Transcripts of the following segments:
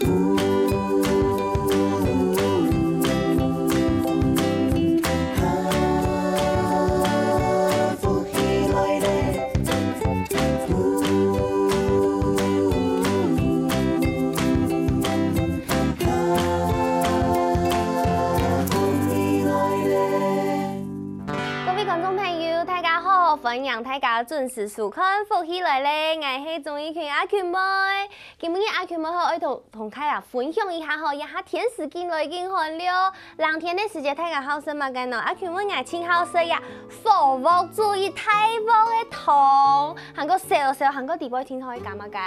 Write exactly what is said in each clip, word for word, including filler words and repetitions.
福氣來了。各位觀眾朋友，大家好，歡迎大家準時收看《福氣來了》，𠊎係鍾意群阿群妹。今晡日阿群妹好愛同，同大家分享一下吼，這下天時緊來緊寒了，冷天个時節大家好食麼个呢？阿群妹𠊎盡好食呀，火鑊煮一大鑊个湯，還過燒燒，還過底背定著愛加麼个？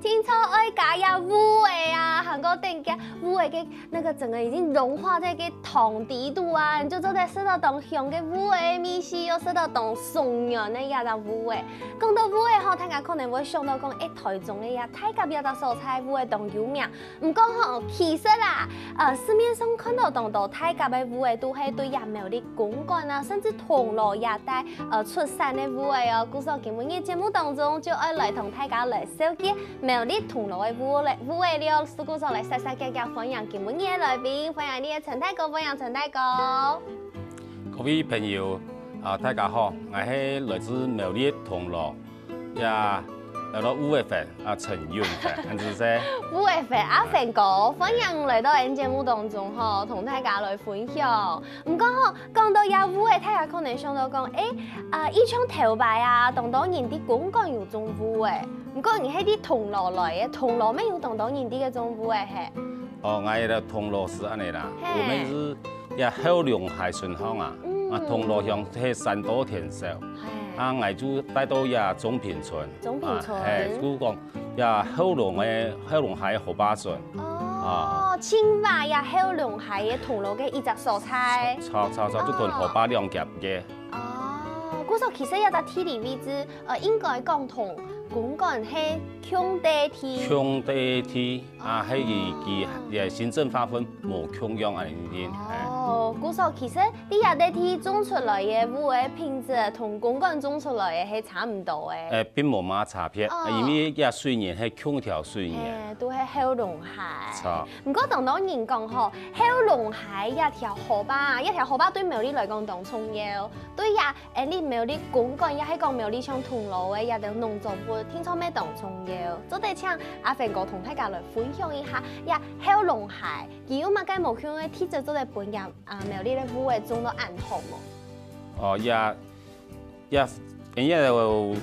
定著愛加呀芋仔啊，還過等下芋仔个 那個整個已經融化在該湯底肚啊，你就做得食到當香个芋仔味緒，又食到當鬆軟个這隻芋仔。講到芋仔吼，大家可能會想到講，誒，臺中个呀，大甲這隻所在芋仔當有名。毋過吼，其實啦，呃，市面上看到當多大甲个芋仔，都係對這苗栗公館啊，甚至銅鑼這帶，呃，出產个芋仔哦。故所今晡日節目當中，就愛來同大家來紹介 苗栗銅鑼个芋仔，芋仔了，故所來煞煞遽遽歡迎今晡日个來賓，歡迎𠊎个陳大哥，歡迎陳大哥。各位朋友，啊，大家好，𠊎係來自苗栗銅鑼，呀，來到芋仔粉，啊，陳永粉，恁仔細。芋仔粉阿粉哥，歡迎來到𠊎節目當中吼，同大家來分享。毋過吼，講到這芋仔，大家可能想到講，誒，啊，以前頭擺啊，當多人在公館有種芋仔。 毋過你係對銅鑼來个，銅鑼乜有當多人在該種芋仔係？哦，𠊎个銅鑼係恁仔啦，嘿。我們是這後龍溪順風啊，嗯。啊，銅鑼鄉係山多田少，嘿。啊，𠊎就戴到這中平村，中平村。啊，嘿，就講這後龍个，後龍溪个河壩脣，哦，啊。盡尾這後龍溪个銅鑼个一隻所在。著，著，著，就同河壩兩夾个。哦，故所其實這隻地理位置，呃，應該講同 公館係共塊地。共塊地，啊，哦。係佢，佢个行政劃分無共樣恁仔定，哎。哦，故所其實這下个地種出來个芋仔品質同公館種出來个係差毋多个。哎，並無麼个差別，哦。啊，因為這水源係共條水源。哎，都係後龍溪。著。毋過當多人講吼，後龍溪這條河壩，這條河壩對苗栗來講當重要，對呀， 哎，你苗栗公館也係講苗栗鄉銅鑼个這兜農作物，定著乜當重要。做得請阿芬哥同大家來分享一下，這後龍溪，佢有麼个無共个特色做得分這，啊，苗栗个芋仔種到恁好無？哦，這，這，因為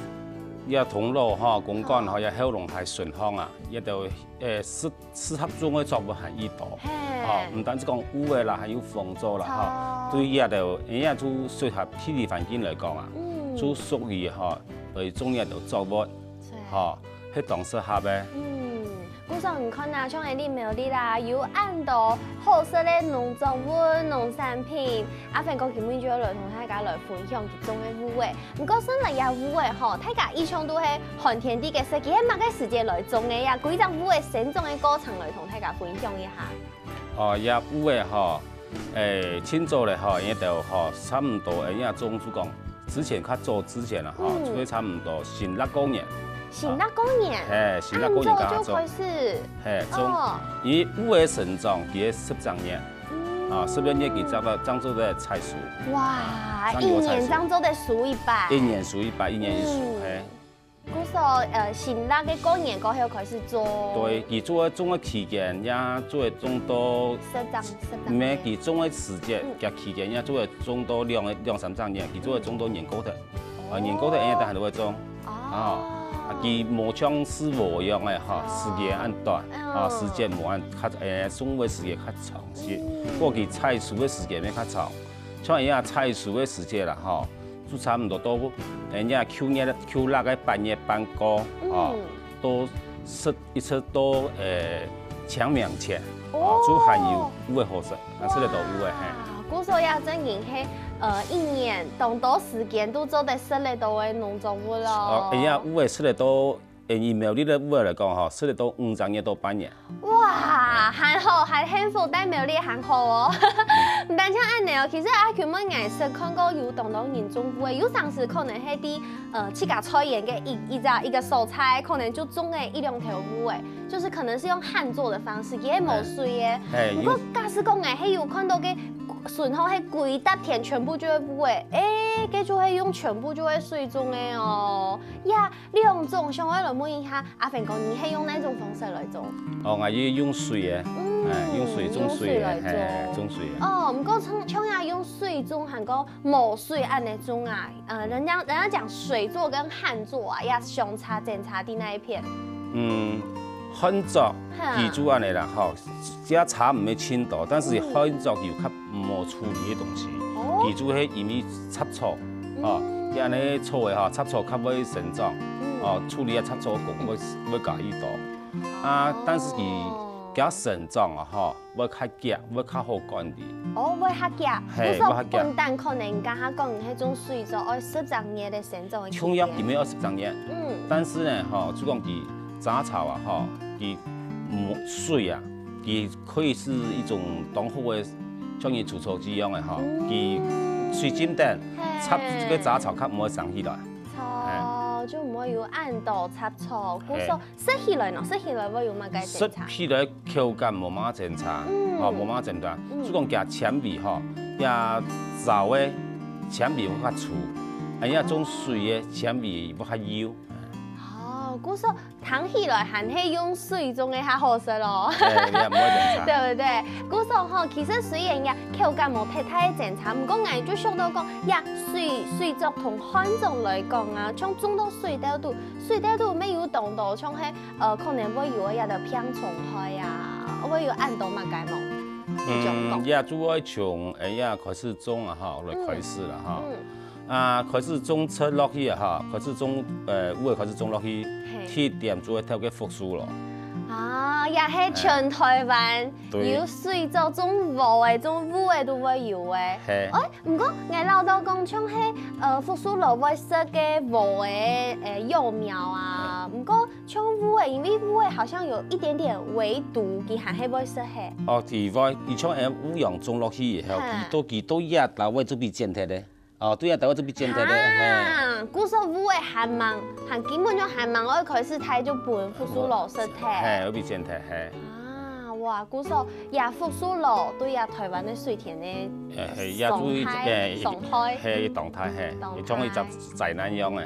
這銅鑼吼，公館吼，這後龍溪順風啊，這兜，誒，適，適合種个作物還已多。嘿。哦，毋單止講芋仔啦，還有紅棗啦，吼。著。對這兜，因為就適合地理環境來講啊，嗯。就適宜吼，來種這兜作物，著。吼，係當適合个。嗯，故所你看啊，像𠊎俚苗栗啦，有恁多好食个農作物、農產品，阿芬哥今晡日就愛來同大家來分享佢種个芋仔。 毋過算來這芋仔吼，大家一向都係寒天底个時節，係麼个時節來種个呀？歸隻芋仔生長个過程來同大家分享一下。哦，這芋仔吼，誒，盡早咧吼，𠊎兜吼，差毋多，誒，這種就講，之前較早之前啊吼，嗯。就會差毋多新曆過年。新曆過年？嘿，新曆過年該下種。恁早就開始？嘿，種，哦。因為芋仔生長，佢係十隻月。嗯。啊，十隻月佢正做得，正做得採收。哇，啊，正有採收。一年正做得收一擺。一年收一擺，一年一收，嗯。嘿。 故所，呃，新曆个過年過後開始做。對，佢做个種个期間，也做得種到，十隻，十隻。毋係，佢種个時節，嗯。佢期間也做得種到兩，兩三隻月，佢做得種到年糕頭。啊，年糕頭，哦。𠊎兜還會種。哦。啊，啊，佢無像四寶一樣个，吼，哦。時間恁短，啊，嗯。時間無恁，較，誒，送个時間較長些。嗯。不過佢採收个時間也較長。像人家採收个時節啦，吼， 就差毋多到，誒，人家舊年，舊曆个八月半過，嗯。哦，到十，一直到，誒，清明前，哦，哦。就還有芋仔好食，啊，食得到芋仔，嘿。哇，故所這真經係，呃，一年當多時間都做得食得到个農作物咯。哦，哎呀，芋仔食得到，誒，以苗栗个芋仔來講吼，食得到五隻月到半年。哇，啊，還好，還幸福，但苗栗還好哦。毋單淨恁呢哦，其實阿群問𠊎識看過有當多人種芋仔，有當時可能係在呃自家菜園个一一隻一個所在，可能就種个一兩條芋仔，就是可能是用旱作的方式，也無水个。嘿，不過假使講𠊎係有看到个順風係歸搭田全部就係芋仔，誒，該就係用全部就係水種个哦。呀，兩種想愛來問一下阿凡哥，你係用哪種方式來種？哦，𠊎係用水个，嗯哎，用水種水个，用水來種嘿，種水个。哦，毋過像像呀用水種，還過無水恁呢種啊，呃，人家人家講水作跟旱作啊，要相差爭差在哪一片？嗯，旱作哈佢就恁呢啦，吼，這差毋係盡多，但是嗯旱作有較無處理个東西，哦佢就係因為雜草，吼，嗯佢恁呢草个吼，雜草較會生長，嗯哦，處理啊雜草个工會會加一多。啊，但是佢哦佢生長啊，吼，會較遽，會較好管理。哦，會較遽，嘿不過會較遽本旦可能剛剛講你係種水作，愛十隻月个生長个期像要間。今要十隻月，嗯，但是呢，吼，就講佢雜草啊，吼，佢無水啊，佢可以係一種當好个，像你除草劑樣个吼，嗯佢水浸等，嘿插這个雜草較毋會生起來。草就毋會有恁多雜草，故所食起來呢，食起來會有麼个食精差？起來口感無麼个精差，嗯吼，無麼个精差。嗯就講佢纖維吼，也燥个纖維會較粗，哎呀，種水个纖維會較幼。哦，故所聽起來還係用水種个較好食咯。哎，你也毋會精差。對不對？故所吼，其實雖然呀口感無忒大个精差，毋過𠊎就想到講，呀水水作同旱作來講啊，像種到水稻肚，水稻肚乜有當多，像係呃可能會有一個病蟲害啊，會有恁多麼个無？嗯，也就愛從哎呀開始種啊哈，來開始了哈。嗯啊，開始種植落去啊哈，開始種呃芋仔開始種落去，嘿第一點就愛透過復甦咯。啊，也係全台灣對有水作種芋仔、種芋仔都會有个。嘿，哎，毋過𠊎恅著講，像係呃復甦螺會食个芋仔呃幼苗啊，毋過像芋仔，因為芋仔好像有一點點圍堵，佢還係會食嘿。哦，佢會，佢像哎芋秧種落去以後，哈佢都佢都一下位就被剪忒咧。哦，對啊，大家就被剪忒咧。嘿。啊，故所芋仔還吂，還根本就還吂愛開始大就分復甦螺食忒。嘿，會被剪忒，嘿。啊，哇，故所也復甦螺對呀台灣个水田呢，嘿，也注意，傷害嘿，傷害嘿，當大，嘿當，像一隻大災難樣个。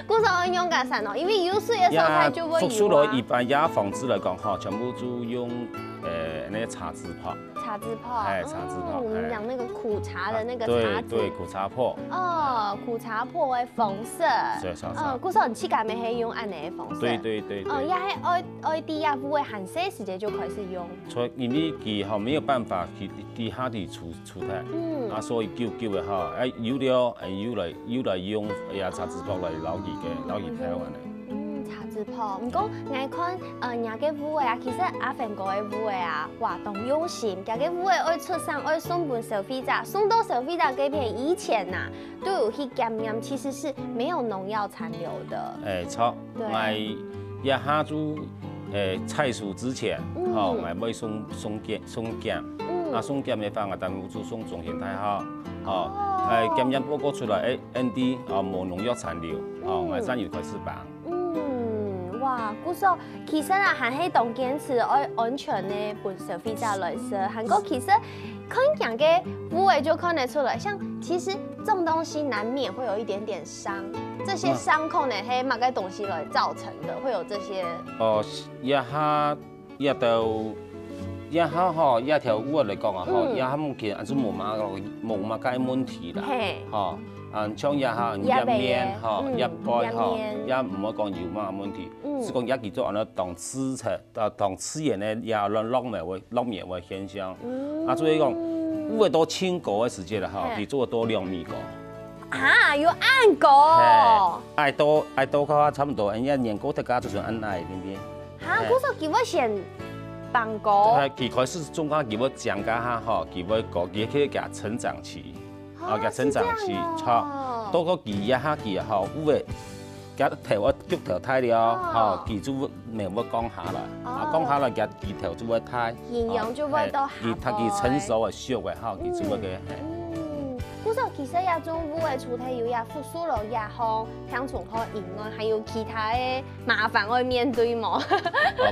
故所愛仰結煞哦，因為有水个所在就會有啊。復甦螺一般也防治來講吼，全部就用呃那個茶籽粕。茶籽粕，哎茶籽粕嗯，我們哎講那個苦茶的那個對茶籽。對，苦茶粕。哦，苦茶粕的方式。對，茶茶嗯，故所你自家乜係用恁呢个方式。對對對哦，也對。係愛愛在呀芋仔還細時節就開始用。所以因為佢吼沒有辦法去地下地除除忒，嗯啊，所以久久个吼，哎，有了，哎，又來又來用，哎呀，茶籽粕來撈佢个，撈佢忒安尼。嗯，茶籽粕。毋過𠊎看，呃，若个芋仔啊，其實阿凡哥个芋仔啊，哇，當用心。佢个芋仔愛出產，愛送分消費者，送到消費者該片以前呐，都有去檢驗，其實是沒有農藥殘留的。哎，著，對𠊎一下就，哎，採收之前，嗯吼，𠊎會送送檢送檢，嗯啊，送檢个話，𠊎當然就送中興大學，吼，哦哎，檢驗報告出來，哎，N D，啊，無農藥殘留，吼，嗯𠊎正有開始放。嗯，哇，故所其實啊，還係當堅持愛安全个分消費者來食。還過其實看佢个芋仔就看得出來，像其實種東西難免會有一點點傷，這些傷可能係麼个東西來造成的，會有這些。哦，一下一兜，一下吼，一條芋仔來講啊，吼，嗯一下目前還係無麼个無麼个問題啦，嘿，吼，啊，像一下一下一面吼，嗯一背吼一面，也毋會講有麼个問題，嗯係講一下佢做安到當自然，啊，當自然个一下落落苗个落苗个現象。嗯啊，所以講，芋仔到盡高个時節啦，吼，嘿佢做到兩米高。啊，有恁高哦。嘿，愛到愛到个話，差不多，人家年高大家就是恁矮，對不對？哈，故所佢會先放高。佢佢開始種下，佢會長个下吼，佢會高，佢去佢成長期，啊，佢成長期，是這樣哦差，到个佢一下佢吼，芋仔佢頭愛竹頭大了，哦。吼，佢就會，苗會降下來，啊，哦。降下來，佢，佢頭就會大，營養就會到下背。吼，嘿，佢，佢成熟个，熟个，吼，佢就會个，嗯。嘿。嗯，故所其實這種烏个除忒有這福壽螺這項病蟲害以外，還有其他个麻煩愛面對無？哦，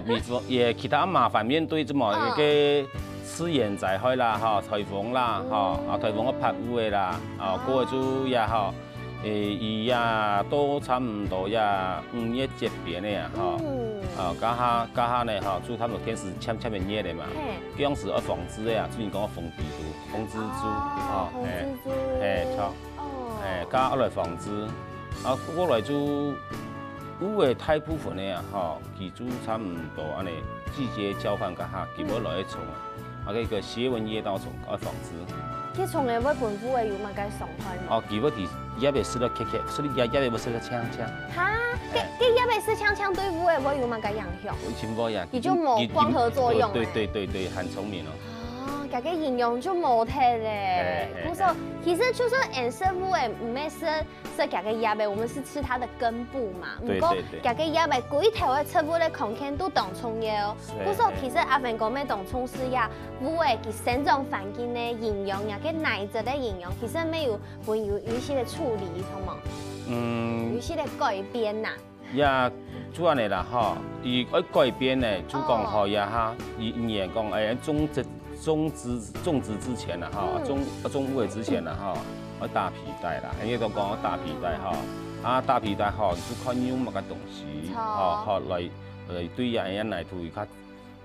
沒錯，也其他麻煩面對，怎麼，嗯。一個自然災害啦，吼，颱風啦，嗯。吼，啊，颱風个拍烏个啦，啊，哦。過後就也吼， 誒，佢也都差毋多也五月接邊个啊，吼。嗯。啊，這下，這下呢，吼，就差毋多天時漸漸个熱了嘛。嘿。這樣時愛防治个啊，就人講防蜘蛛，防蜘蛛，哦，吼，防蜘蛛。嘿，嘿，著。哦。嘿，這下愛來防治。啊，過來就，烏个大部分个啊，吼，佢就差毋多恁呢，季節交換這下，佢會來蟲啊。 啊，該個斜紋葉稻蟲愛防治。該蟲仔會分烏个有麼个傷害無？哦，佢會在葉仔食到刻刻，所以葉，葉仔會食到青青。哈，該，哎。該葉仔食青青對烏个會有麼个影響？佢就無啊，佢就無光合作用了。對，對，對，對，對，很聰明哦。哦，佢个營養就無忒了。哎，哎，故所，哎。其實就算𠊎食烏个，毋係食 食佢个葉仔，我們是吃它的根部嘛。對，毋過，對，對。佢个葉仔，歸頭个植物个康健都當重要。是，故所其實阿芬哥乜當重視這烏个佢生長環境个營養，佢个泥質个營養，其實乜有分有，有一些个處理，著無？嗯。有一些个改變吶。也就恁呢啦，吼，佢愛改變呢，就講吼，哦。也哈，佢，佢講，哎，種植 種植，種植之前啦，吼，嗯。種，種烏个之前啦，吼，愛打皮帶啦，因為都講愛打皮帶，吼。啊，打皮帶，吼，你就看用麼个東西，著。吼，吼，來，來對呀，人家泥土佢較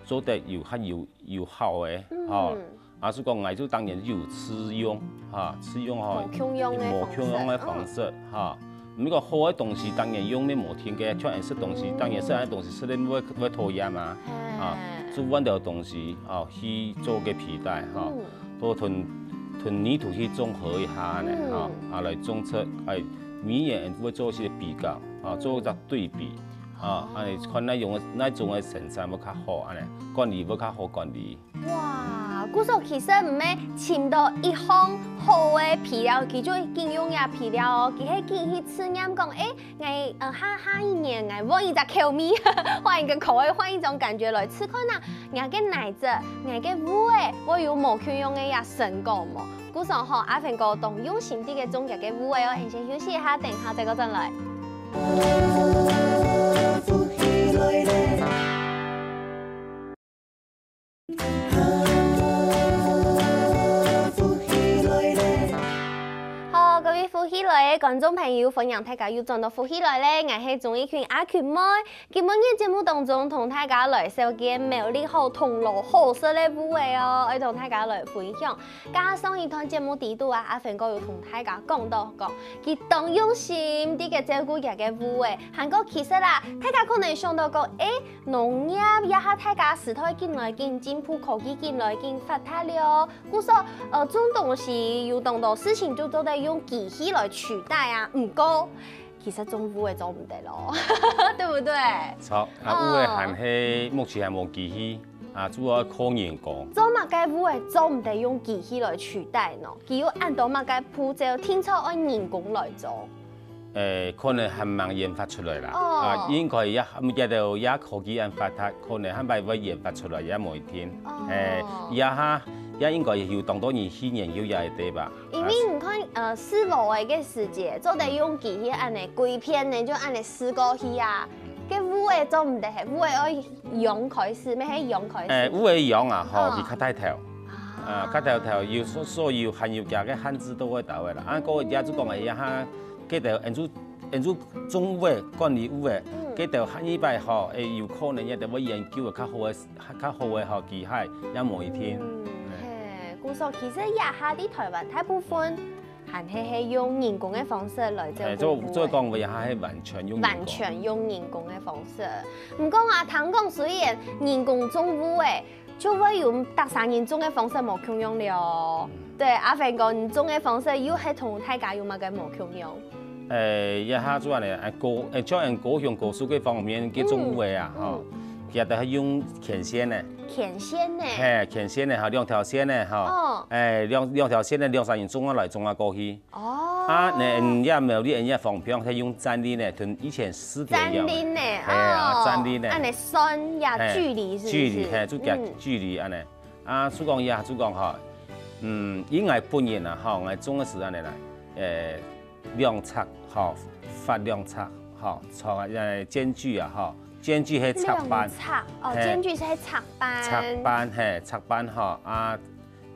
做得有較有，有效个，嗯。吼。啊，所以講，𠊎就當然有試用，哈，試用吼，無共樣个方式。無共樣个方式，嗯。哈。 毋過好个東西當然用乜無停个，像𠊎食東西，嗯。當然食个東西食了會，會討厭嘛。嘿。啊，就換兜東西，啊，去做个皮帶，哈。嗯。都同，同泥土去綜合一下呢，嗯。哈，啊，來種出，哎，每年會做一些比較，啊，嗯。做一隻對比，啊，哦。恁呢看哪種个，哪種个生產會較好，恁呢管理會較好管理。 哇，故所其實毋係尋到一項好个肥料，佢就緊用這肥料哦，佢係緊去試驗講，誒，𠊎，呃，下，下一年𠊎換一隻口味，換一個口味，換一種感覺來試看啊，𠊎个泥質，𠊎个烏个，會有無共樣个這成果無？故所吼，阿芬哥當用心地个種佢个烏个哦，𠊎先休息一下，等一下再過轉來。 好，各位福氣來个觀眾朋友，歡迎大家又轉到福氣來了，𠊎係鍾意群阿群妹。今晡日節目當中，同大家來紹介苗栗好、銅鑼好食个烏个哦，愛同大家來分享。加上一段節目底肚啊，阿芬哥有同大家講到講，佢當用心地个照顧佢个烏个，還過其實啦，大家可能想到講，誒， 農業這下大家時代緊來緊進步，科技緊來緊發達了，故所，呃，種東西有當多事情就做得用機器來取代啊。毋過，其實種烏个做毋得咯，對不對？著，啊，哦。烏个還係目前還無機器，啊，主要靠人工。做麼个烏个做毋得用機器來取代呢？佢有恁多麼个步驟，定著愛人工來做。 誒，可能還吂研發出來啦。哦。啊，應該也，也都也科技恁發達，可能還會研發出來，也無一定。哦。誒，也哈，也應該有當多人去研究這个，對吧？因為你看，呃，四五个个時節，做得用機器恁呢，規片呢就恁呢試過去啊。該烏个做毋得，烏个愛養開始，乜係養開始。誒，烏个養啊，吼，哦。佢較大頭。啊。啊，較大頭，有所，所以還有佢个限制都會到个啦。啊，過也就講个，也哈， 該兜，恩主，恩主種烏个，管理烏个，嗯。該兜下一擺吼，誒，有可能也兜會研究較好个，較好个吼，機械，也無一定。嗯，嘿，故所其實這下在台灣大部分還係，係用人工个方式來照顧烏个。誒，做，做講話也還係完全用人工。完全用人工个方式。毋過啊，聽講雖然人工種烏个， 就會有逐儕人種个方式無共樣了哦。嗯。對，阿芬哥，你種个方式又係同大家有麼个無共樣？誒，這下主要呢，誒，高，誒，像𠊎高雄高樹該方面个種烏个啊，嗯，吼，嗯。佢兜係用牽線个。牽線个。嘿，牽線个吼，兩條線个吼。哦。誒，兩，兩條線个，兩儕人種啊來種啊過去。哦。啊，你這苗栗人家方便，佢用棧笠呢，同以前絲田一樣。棧笠呢，係啊，哦，棧笠呢。恁呢算呀，係，距離是不是？距離，係，就講距離恁呢。嗯。啊，就講呀，就講吼，嗯，以𠊎本人啊，吼，𠊎種个時間呢，誒，兩尺，吼，闊兩尺，吼，長啊，誒，間距啊，吼，間距係尺半。兩尺，哦，係。間距係尺半。尺半，係，尺半，吼，啊，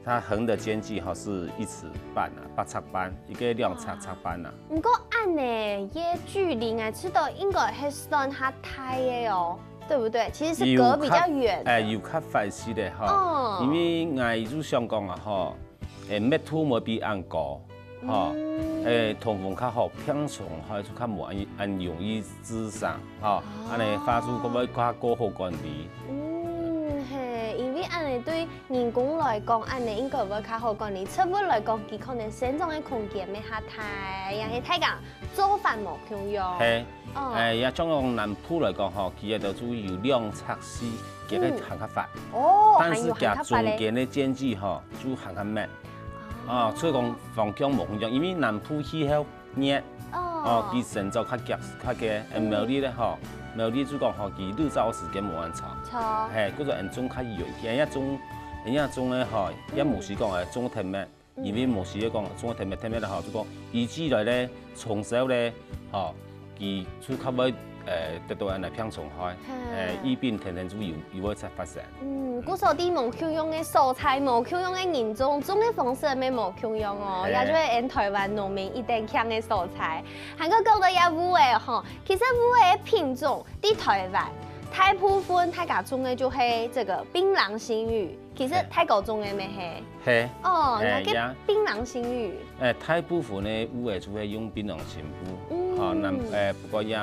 它橫的間距吼是一尺半啊，八尺半，一個兩尺尺半啊。毋過恁呢，這距離𠊎知道應該係算較大个哦，對不對？其實是隔比較遠的。有較，哎，有較闊些个吼，哦。因為𠊎就想講啊吼，誒，密度無比恁高，吼，嗯。誒，通風較好，病蟲害就較無恁，恁容易滋生，吼，恁呢花就會較過好管理。嗯，係，因為恁呢對 人工來講，恁呢應該會較好管理。植物來講，佢可能生長个空間會較大，也係大家做法無共樣。係，哦。誒，也像講南部來講吼，佢个就有兩尺四，佢个還較闊。哦，但是佢中間个間距吼，就還較密。哦，所以講方向無共樣，因為南部氣候 熱。哦。哦，佢生長較遽，較遽，嗯。誒，苗栗咧吼，苗栗就講吼，佢日照時間無恁長。長。嘿，故所人種較遠，人家種，人家種咧吼，也無時講誒，種特別，嗯。因為無時講種特別，特別咧吼，就講雨季來咧，長時咧，吼，佢就較會，誒，得到人來病蟲害，嘿。誒，疫病天天就有，有會出發生。 嗯，故所在無共樣个所在，無共樣个人種，種个方式也無共樣哦，係。也就係𫣆臺灣農民一等強个所在。還過講到這芋仔吼，其實芋仔个品種，在臺灣，大部分大家種个就係這個檳榔心芋，其實係。大家種个乜係？係。哦，哎，那個檳榔心芋。 誒，大部分个芋仔就係用檳榔心芋，嗯。吼，南，誒，不管也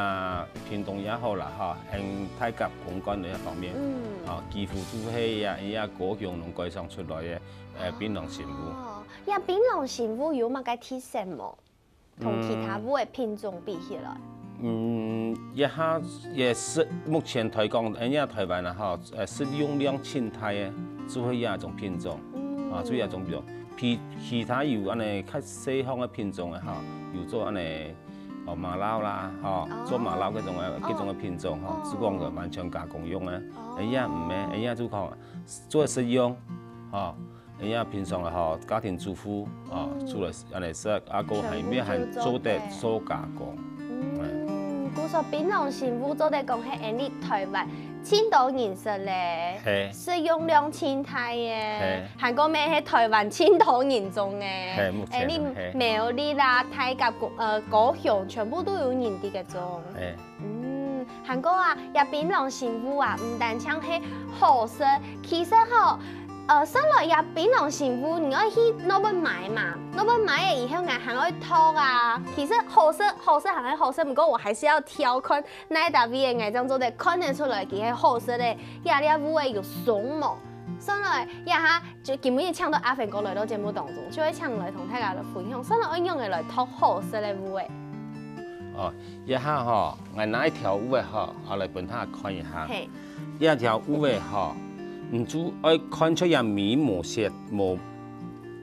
屏東也好啦，吼，還大甲公館个方面，嗯。吼，幾乎就係也，也高雄農改場出來个，誒，檳榔心芋。哦，這檳榔心芋有麼个特色無？同其他芋仔品種比起來？嗯，這下也係目前來講，誒，這臺灣啊，吼，誒，食用量盡大个，就係這種品種，嗯。啊，就係這種品種。 其，其他有恁呢較細項个品種个吼，有做恁呢，哦，馬laulau啦，吼，哦。做馬laulau該種个，哦。該種个品種吼，哦。係講个完全加工用个。哦。哎呀，毋係，哎呀，就講做食用，吼，哎呀，平常个吼，家庭主婦，哦，嗯。煮來恁呢食，啊，過後面還做得做加工。嗯。嗯，故所檳榔心芋做得講係𫣆俚臺灣盡多人食咧，係。食用量盡大个。係。 還過乜係臺灣盡多人種个，嘿，目前，誒，你嘿。苗栗啦、大甲、高，呃，高雄全部都有人在該種。嘿。嗯，還過啊，這檳榔心芋啊，毋單淨係好食，其實吼，呃，算來這檳榔心芋，你愛去外背買嘛，外背買了以後，𠊎還愛擇啊。其實好食，好食還係好食，毋過𠊎還係愛挑看哪一位个，𠊎正做得看得出來佢係好食个，這粒芋仔有鬆無。 算來，這下就今晡日請到阿凡哥來到節目當中，就會請來同大家來分享，算來愛仰仔來擇好食个芋仔。哦，這下吼，𠊎拿一條芋仔吼，好來分大家看一下。嘿。這條芋仔吼，你就愛看出這尾無屑，無，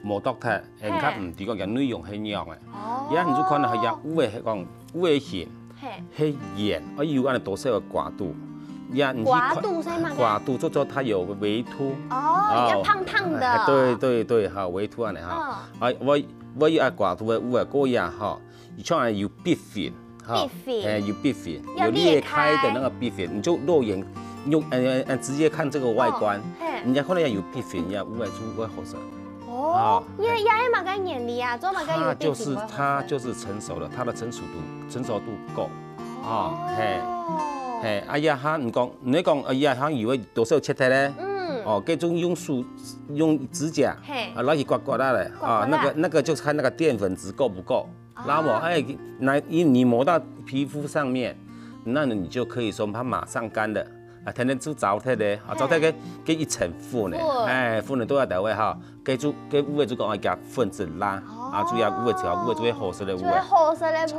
無剁忒，人家嘿。毋知講佢內容係仰仔。哦。這你就看到佢這芋仔係講芋仔形， 嘿。係圓，愛有恁呢多少个角度。呀，你去看，角度係麼个？角度，就說它有微凸。哦，哦，要胖胖的。哎，對，對，對，哈，微凸恁呢哈。哦。啊，𠊎，𠊎有啊，角度个，有啊，過呀，哈，你像啊有必fins，哈，必fins。哎，有必fins，要有裂開的那個必fins，你就肉眼用，呃，呃，直接看這個外觀，哦，嘿。人家看到有必fins，呀，有啊，就會好食。 哦，哦，也，也係麼个原理啊？做麼个有它就是，必fins个好食？它就是成熟了，它的成熟度，成熟度夠。哦，哦。嘿，嘿，哎呀，哈，你講，你講，哎呀，哈，以為多少切開咧？嗯。哦，這種用手，用指甲，嘿。啊，拿去刮刮下來，刮刮下。啊，那個，那個就是看那個澱粉質夠不夠。哦。那麼，哎，那，你，你抹到皮膚上面，那你就可以說它馬上乾了。 啊，天天就燥忒咧，啊，燥忒个，嘿。个一層粉呢，粉。哎，粉呢都要到位哈，个就，个芋仔就講愛加粉質啦，哦。啊，主要芋仔，主要芋仔就會好食个芋仔。就會好食个芋仔，著。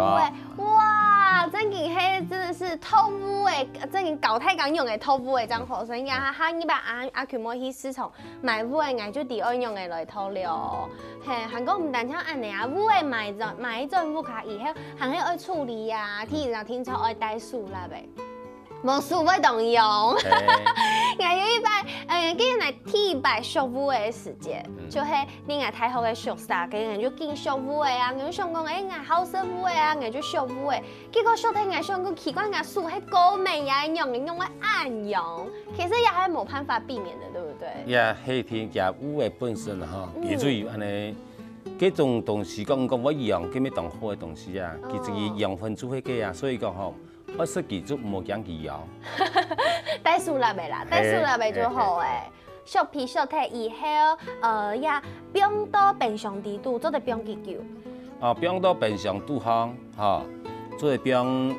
哇！啊，正經係真的是豆腐欸，正經教大家仰仔豆腐欸，正好。所以啊，下禮拜阿阿群妹去市場買芋仔，𠊎就知愛仰仔來豆了。嘿，還過毋單淨恁仔啊，芋仔買轉買轉屋下以後，還係愛處理啊，天天天天愛戴手套欸。無手會當用。𠊎有一擺，呃，今日來第一擺削芋仔个時節，就係另外大學个宿舍，跟人就緊削芋仔啊，𠊎就想講，欸，𠊎好食芋仔啊，𠊎就削芋仔。 結果小弟𠊎想講奇怪，𠊎手係過敏呀，仰仰會恁樣？其實也還無辦法避免的，對不對？也係聽講芋仔本身哈，也就有恁呢，這種東西講講會癢，這乜當好个東西啊，其實佢養分就係个啊，所以講吼，愛食佢就毋好驚佢癢。戴手套个啦，戴手套个就好欸。 削皮削忒以後，呃，也放到冰箱底肚，做得放幾久？哦，放到冰箱肚吼，吼，做得放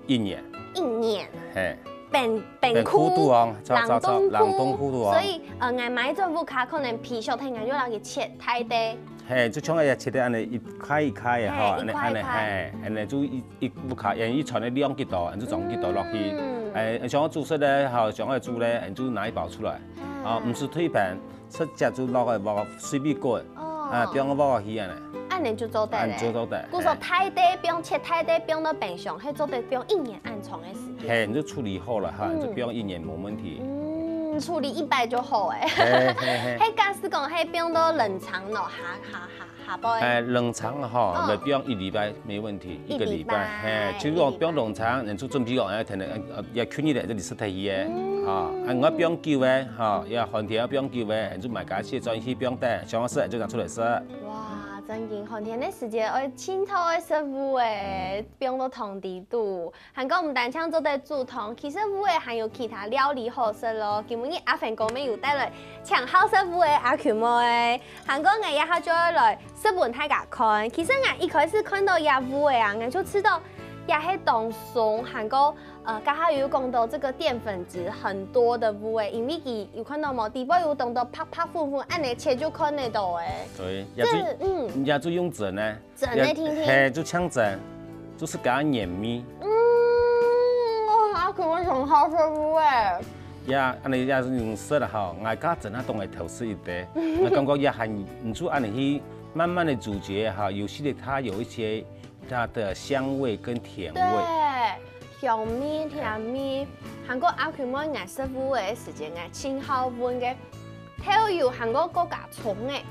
一年。一年。嘿。冰冰庫肚哦，冷凍庫。冷凍庫肚哦。所以，呃，𠊎買轉屋下，可能皮削忒，𠊎就拿去切大塊。嘿，就像該切个恁呢，一塊一塊个吼，嘿，恁呢，一塊一塊。恁呢，嘿，恁呢就一 一屋下，因為一餐个量幾多，恁就裝幾多落去。嗯。欸，想愛煮食咧，吼，想愛煮咧，恁就拿一包出來。嗯。啊，毋使退冰，直接就落个鑊，隨便滾。哦。啊，放个鑊去恁呢。恁呢就做得咧。恁就做得，故所大垤放，切大垤放到冰箱，係做得放一年恁長个時間。嘿，你就處理好了哈，嗯。你就放一年無問題。嗯，處理一擺就好欸。嘿，嘿，嘿。係假使講，係放到冷藏咯，哈哈哈。 下背。欸，冷藏吼，哦。來放一禮拜沒問題，一個禮拜。一禮拜，嘿，就講放冷藏，人就準備講，欸，可能，呃，也近一點，這裡食得去个，嗯。啊，啊，𠊎放久个，吼，也寒天愛放久个，人就買加些轉去放等，想愛食就拿出來食。哇，正經，寒天个時節，愛盡討愛食芋仔，放到湯底肚。 還過毋單淨做得煮湯，其實芋仔還有其他料理好食咯。今晡日阿凡哥乜有帶來請好食芋仔阿群妹，還過𠊎這下就愛來食分大家看。其實𠊎一開始看到這芋仔啊，𠊎就知道這係當鬆，還過，呃，剛剛有講到這個澱粉質很多的芋仔，因為佢有看到無，底背有當多白白粉粉，恁呢切就看得到欸。對，也就，這，嗯。也就用蒸个。 蒸个定定。嘿，就像蒸，就係加黏味。嗯，哦，阿群妹當好食芋仔。呀，恁呢也係用食啦吼，𠊎家陣啊當會偷食一滴，𠊎感覺也還毋錯，恁呢去慢慢的咀嚼哈，有些的它有一些它的香味跟甜味。對，香味、甜味。還過阿群妹𠊎食芋仔个時節，𠊎盡好搵个豆油，還過過加蔥仔。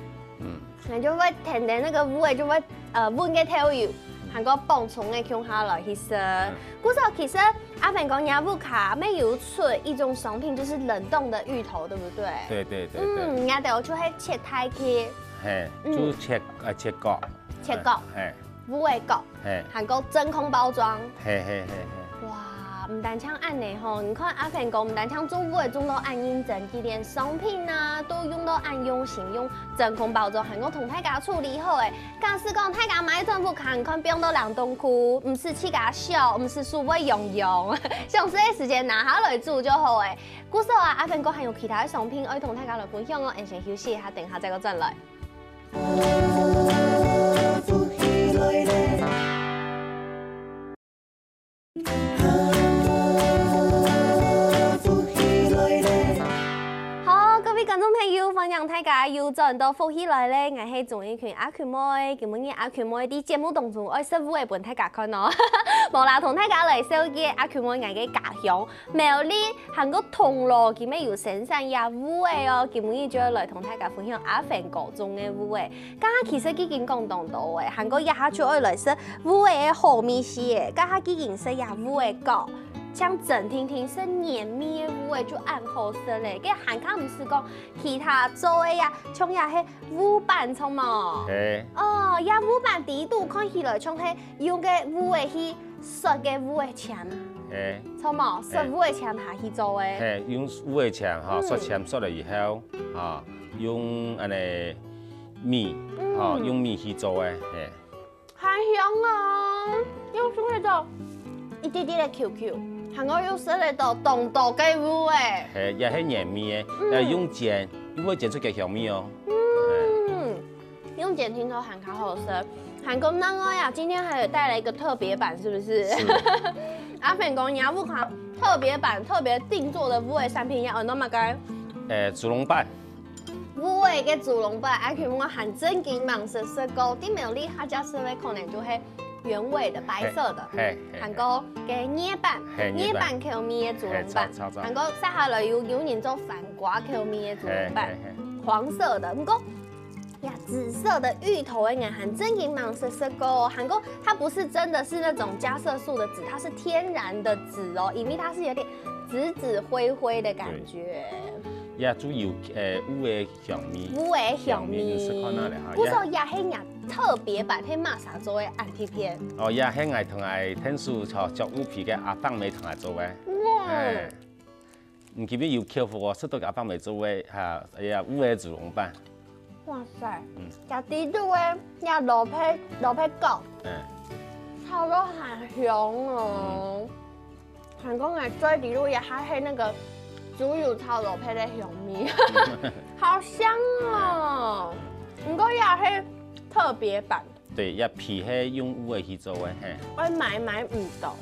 嗯。 𠊎就會跈等該个芋仔就會，呃，搵个豆油，還過放蔥仔共下來去食。嗯。故所其實阿凡哥若屋下乜有出一種商品，就是冷凍的芋頭，對不對？對，對，對，對。嗯，若兜就係切大塊。嘿，嗯。就切，呃，切角。切角。嘿。芋仔角。 嘿。還過真空包裝。嘿，嘿，嘿，嘿。哇，毋單淨恁呢吼，你看阿凡哥毋單淨種芋仔種到恁認真，佢連商品啊都用到恁用心，用真空包裝，還過同大家處理好欸。假使講大家買轉屋下，你看放到冷凍庫，毋使自家削，毋使手會癢癢，想食个時節拿下來煮就好欸。故所啊，阿凡哥還有其他个商品愛同大家來分享哦，𠊎先休息一下，等下再過轉來。 好，各位觀眾朋友，歡迎大家又轉到福氣來了，𠊎係鍾意群阿群妹。今晡日阿群妹在節目當中愛食芋仔分大家看哦。無啦，同大家來紹介阿群妹𠊎个家鄉 苗栗還過銅鑼，佢乜有生產這芋仔哦。今晡日就愛來同大家分享阿凡哥種个芋仔。頭下其實已經講當多欸，還過這下就愛來食芋仔个好味緒欸。頭下已經食這芋仔角，像真定定食黏味个芋仔就恁好食咧。該還較毋使講其他做个呀，像這係芋粄，著無？嘿。哦，這芋粄底肚看起來像係用該芋仔去 雪个芋仔簽，嘿。著無？雪芋仔簽下去做个。嘿，用芋仔簽吼，嗯。雪簽雪了以後，吼，用恁呢米，嗯。吼，用米去做个，嘿。還香哦，又食得到一滴滴个Q Q，還過又食得到當多个芋仔。嘿，也係黏味个，嗯。要用煎，芋仔煎出个香味哦。嗯。 用煎定著還較好食。還過另外啊，今天還有帶來一個特別版，是不是？是。阿凡哥，你屋下特別版、特別定做个烏魚產品，愛安到麼个？誒，豬籠粄。烏魚个豬籠粄，阿凡哥還正經吂食食過，在苗栗客家社會可能就係原味的、白色的。嘿，嘿，嘿。還過个艾粄，嘿，艾粄口味个豬籠粄，嘿，炒，炒，炒。還過接下來有，有人做番瓜口味个豬籠粄，嘿，嘿，嘿。黃色的。毋過 呀，紫色的芋頭个，𠊎還正經吂食食過哦。還過它不是真的是那種加色素的紫，它是天然的紫哦，因為它是有點紫紫灰灰的感覺。也就有誒烏个香味。烏个香味。你試看下咧哈。故所也係𠊎特別版，係麼儕做个恁特別？哦，也係𠊎同𠊎天使炒做烏皮个阿芳妹同𠊎做个。哇！哎。 你今日有口福哦，食到阿芳妹做个哈，哎呀，烏个豬籠粄。哇塞，嗯，這底肚个，這蘿蔔，蘿蔔角，嗯，炒到還香哦。還過𠊎最底肚也還係那個豬油炒蘿蔔个香味，好香哦。毋過也係特別版。 對，這皮係用烏个去做个，嘿。愛買買毋到，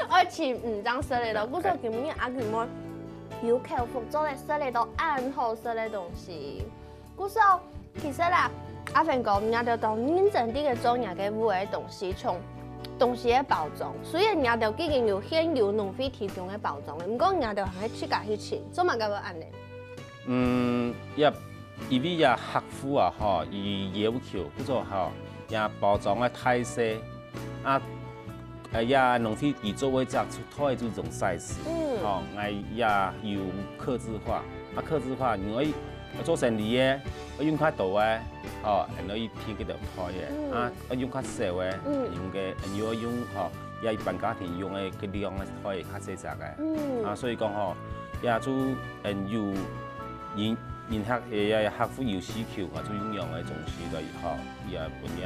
愛尋毋正食得到。故所今日阿群妹有口福做得食得到恁好食个東西。故所其實啦，阿凡哥，你兜當認真地个做你个烏个東西，從東西个包裝，雖然你兜已經有現有農會提供个包裝了，毋過你兜還係自家去尋，做麼个會恁呢？ 嗯，也因為也客戶啊，吼，佢要求，不做吼，也包裝个大細，啊，呃，也農會佢做个隻出大个這種size，嗯，吼，𠊎也有客製化，啊，客製化，因為做生理个，愛用較多个，吼，然後一天个就開个，嗯，啊，愛用較少个，嗯，用个，又愛用吼，也一般家庭用个个量个開較細隻个，嗯，啊，所以講吼，也就嗯有。 人人客也也客戶有需求，啊，就用樣个東西來吼，也分也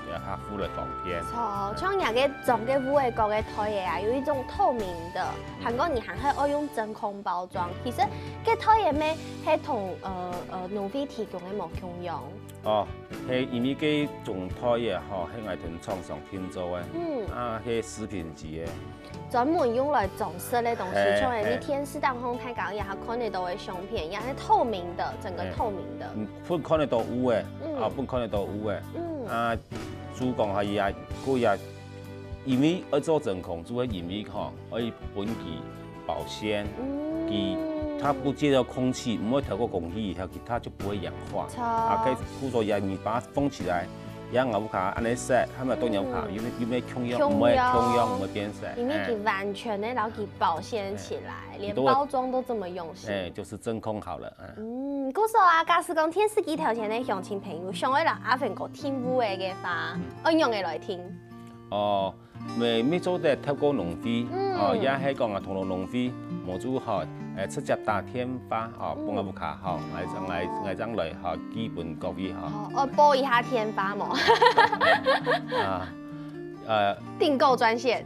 也客戶來方便。哦，像人个裝个烏个角个袋仔啊，有一種透明的，還過你還係愛用真空包裝。其實該袋仔咩，係同呃呃農會提供个無共樣。哦，係因為該種袋仔吼，係𠊎同廠商訂做个，嗯，啊，係食品級个。 專門用來裝飾个東西，嘿，像係你嘿。電視當中大家也還看得到个相片，也係透明的，整個透明的。嗯，分看得到有个，嗯。啊，分看得到有个。嗯。啊，主講下也，个也，因為愛做真空，主要因為吼，愛分佢保鮮，嗯。佢它不接觸空氣，不會透過空氣以後，它就不會氧化。著。啊，可以，故所也你把它封起來，也咬不卡，按呢塞，它們都咬不卡，嗯。因為因為共樣，共樣。不會共樣，不會變色。因為佢完全的，然後佢保鮮起來，連包裝都這麼用心。哎，就是真空好了。嗯。嗯，故所啊，假使講電視機頭前个鄉親朋友，想愛摎阿凡哥訂烏个个話，愛仰仔來訂？哦，乜乜做得透過農會，嗯。哦，也係講啊，通路農會，無就吼，誒，直接打電話，哦，嗯。幫阿屋下，吼，𠊎𠊎𠊎正來，吼，寄分各位，吼。哦，我報一下電話無？啊，呃，訂購專線。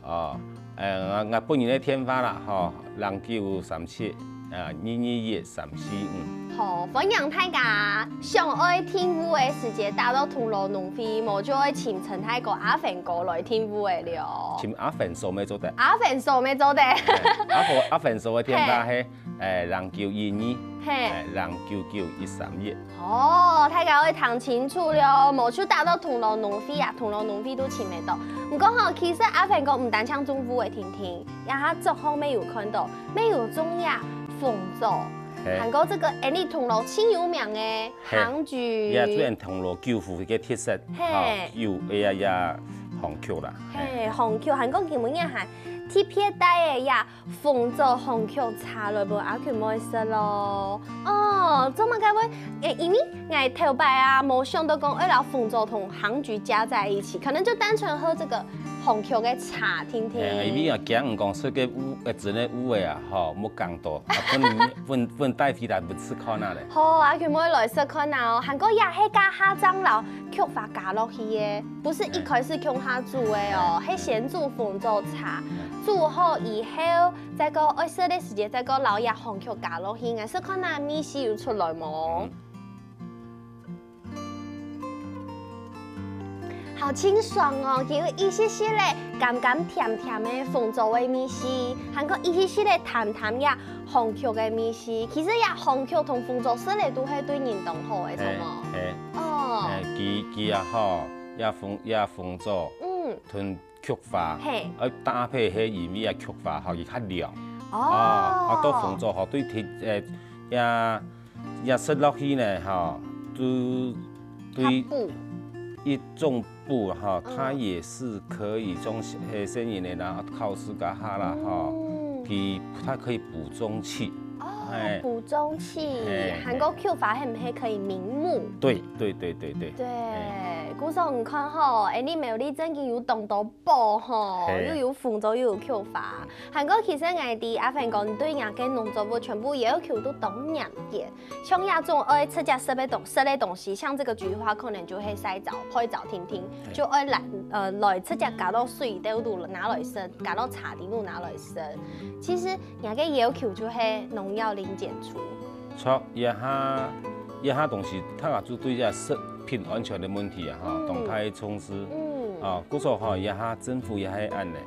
哦，誒，𠊎𠊎本人个電話啦，吼，零九三七，啊，二二一三四五。好，歡迎大家想愛訂烏个時節，打到通路農會，無就愛尋陳大哥、阿凡哥來訂烏个了。尋阿凡嫂乜做得。阿凡嫂乜做得。阿凡阿凡嫂个電話係，誒，零九一二，嘿。誒，零九九一三一。 哦，大家愛聽清楚了，無就打到通路農會啊，通路農會都尋得到。毋過吼，其實阿凡哥毋單淨種烏个定定，這下桌項乜有看到，乜有種這紅棗，嘿。還過這個𠊎俚通路盡有名个嘿。杭菊。也做通路九福个特色，嘿。吼，有，哎呀呀，紅曲啦。嘿，紅曲，還過今晡日還特別帶个呀，紅棗紅曲茶來分阿群妹食咯。哦，做麼个會？誒，因為𠊎頭擺啊，無想到講愛摎紅棗同杭菊加在一起，可能就單純喝這個紅曲个茶定定。哎，因為啊，驚人講食个烏，呃，真个烏个啊，吼，莫講多，啊，分分分帶回來分試看啊咧。好，阿群妹來試看啊哦，還過也係加下醬摎菊花加落去个，毋係一開始共下煮个哦，係先煮紅棗茶，煮好以後，再過愛食个時節，再過摎這紅曲加落去，𠊎試看啊，味緒有出來無？哦，清爽哦，佢有一息息个甘甘甜甜个紅棗个味緒，還過一息息个淡淡个紅曲个味緒。其實這紅曲同紅棗食了都係對人當好个，著無？係，哦，係，佢佢啊吼，這紅這紅棗，嗯，同菊花，係，愛搭配係因為這菊花吼，佢較涼。哦，啊，到紅棗吼，對天，誒，這這食落去呢吼，就對，補，一種補吼，它也是可以中黑森林的啦，考試幹哈啦吼，佢它可以補中氣。哦，補中氣，還過菊花係毋係可以明目？對對對對對。對，故所你看吼，哎，你苗栗正經有當多寶吼，又有紅棗又有菊花。 還過其實𠊎知阿凡哥對𠊎个農作物全部要求都當嚴格，像這種愛直接食个東食个東西，像這個菊花可能就會曬燥、曬燥定定，就愛來呃來直接加到水兜肚拿來食，加到茶底肚拿來食。其實𠊎个要求就係農藥零檢出。著，這下這下東西，大家就對這食品安全个問題啊，吼，當大重視。嗯，啊，故所吼，這下政府也係恁呢，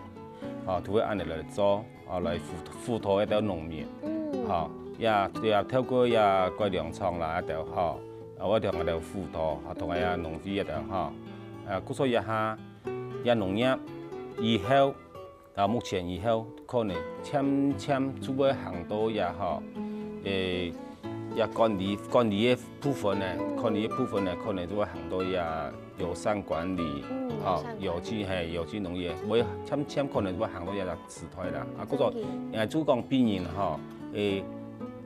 吼，都會恁呢來做。 哦，來輔輔導一兜農民，吼，也也透過也改良場啦，一兜吼，啊，我同佢兜輔導，吼，同佢啊農會一兜吼，啊，故所這下也農業以後，啊，目前以後可能漸漸就會行到也吼，誒，也管理管理个部分呢，管理个部分呢，可能就會行到也友善管理，吼，友機係友機農業，會漸漸可能會行到也 時代啦。啊，故所，誒，就講別人吼，誒，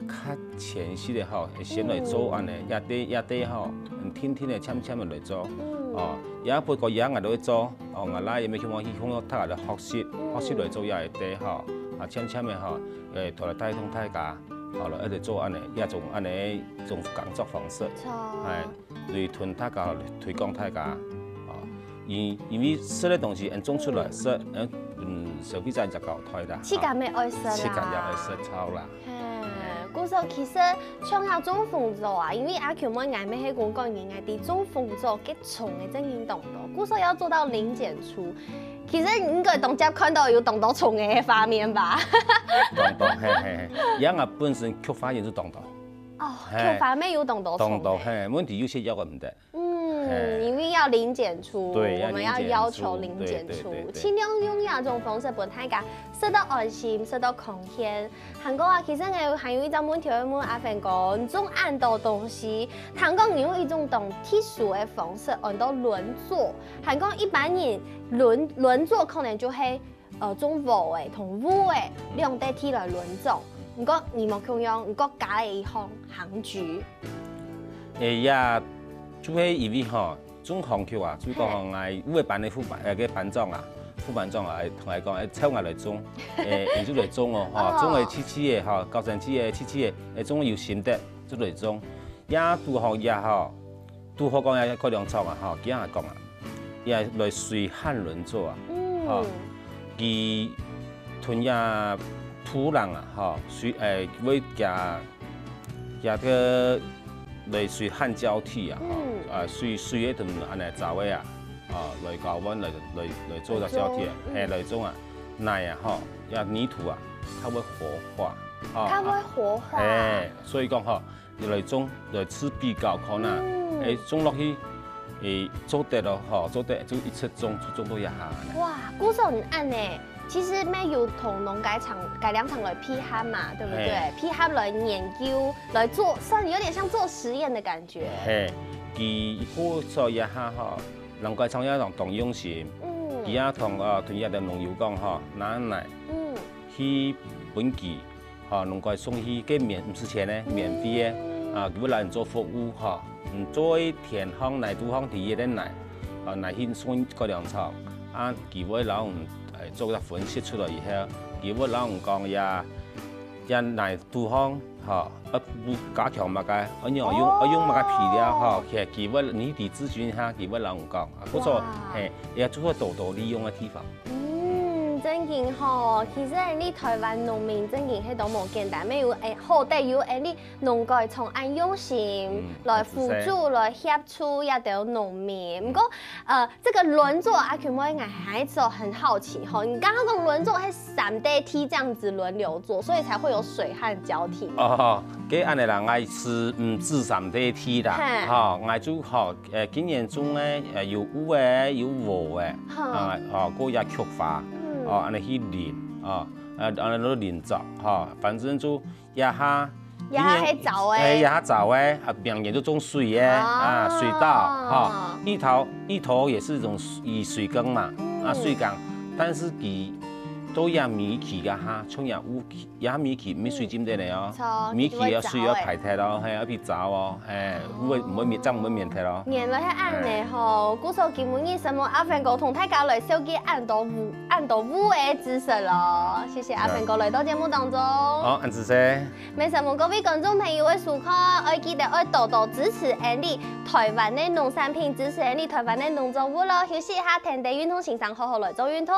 較前期个吼，會先來做恁呢，也對也對吼，定定个、漸漸个來做，哦，也不過也𠊎都會做，哦，𠊎啦也無希望希望大家來學習，學習來做也會對吼，啊，漸漸个吼，誒，同來帶動大家，吼，來一直做恁呢，也種恁呢種耕作方式，係。 來同大家推廣大家，哦，因因為食个東西，嗯，種出來食，嗯嗯，消費者就交代啦。自家乜愛食啦。自家也愛食草啦。嘿，故所其實像這種紅棗啊，因為阿球妹𠊎乜係公館人，𠊎知種紅棗个蟲个正經當多，故所要做到零檢出。其實你應該當接看到有當多蟲个畫面吧？當多，嘿嘿嘿，也𠊎本身菊花園就當多。 哦，嘿，就反面有當多蟲。當多，嘿，問題有些藥仔毋得。嗯，嘿，因為要零檢出，對，我們要要求零檢出，對對對對對，盡量用這種方式，分大家食到安心，食到康健。還過啊，其實𠊎還有一隻問題愛問阿凡哥，你種恁多東西，聽講你用一種當特殊个方式，安到輪作，還講一般人輪輪作可能就係 呃，種禾仔同芋仔兩垤地來輪種。毋過你無共樣，你過加了一項行菊。誒呀，就係因為吼，種行菊啊，就講吼，𠊎有个班个副班，呃，个班長啊，副班長啊，同𠊎講，誒，請𠊎來種，誒，你就來種哦，吼，種个試試个吼，高山試个試試个，誒，種有心得就來種。也拄好也吼，拄好講也改良場啊，吼，佢也講啊， 也來水旱輪作啊，吼，佢同這土壤啊，吼，水誒會加加个來水旱交替啊，吼，啊水水个同恁呢燥个啊，啊來交換來來來做个交替啊，嘿，來種啊，泥啊，吼，這泥土啊，較會活化，吼，較會活化，嘿，所以講吼， 來種來試比較看啊，誒，種落去，誒，做得咯，吼，做得就一直種，就種到這下呢。哇，故所恁呢，其實乜有同農改場、改良場來配合嘛，對不對？配合來研究，來做，算有點像做實驗的感覺。嘿，佢一步做這下吼，農改場也當當用心，嗯，佢也同呃同這个農友講吼，拿來，嗯，去分佢 吼，農改送去个免毋使錢呢，免費个，啊，佢會來你做服務吼，你做田項泥土項第一个泥，啊，泥去送改良場，啊，佢會摎你誒做个分析出來以後，佢會摎你講呀，呀泥土項吼，愛補加強麼个，愛用用愛用麼个肥料吼，佢佢會你去諮詢一下，佢會摎你講，啊，不錯，嘿，也做得多多利用个地方。 嗯，正經吼，其實你台灣農民正經係都無簡單，乜有誒好得有誒你農改場恁用心來輔助、來協助這兜農民。毋過，呃，這個輪作啊，阿群妹，𠊎還是很好奇吼，你剛剛講輪作係三代替這樣子輪流做，所以才會有水旱交替嘛。哦，該恁樣啦，𠊎係毋止三代替啦，吼，𠊎就吼，呃，今年種呢，呃，有烏个，有禾个，啊，吼，過也菊花，哦，恁樣去輪，哦，啊，恁樣都輪作，吼，反正就這下，這下係燥个。哎，這下燥个，啊，明年就種水个，啊，水稻，吼，芋頭，芋頭也係一種以水耕嘛，啊，水耕，但是佢到這尾期个哈，像這烏期，這尾期毋係水浸得个哦，尾期个水要排忒哦，係，要去燥哦，係，毋會毋會免，正毋會免忒哦。原來係恁樣吼，故所今晡日承蒙阿凡哥同大家來紹介恁多烏恁多烏个知識咯，謝謝阿凡哥來到節目當中。好，恁仔細。 乜承蒙各位觀眾朋友个收看，愛記得愛多多支持𠊎俚台灣个農產品，支持𠊎俚台灣个農作物咯。休息一下，跈等運動先生好好來做運動。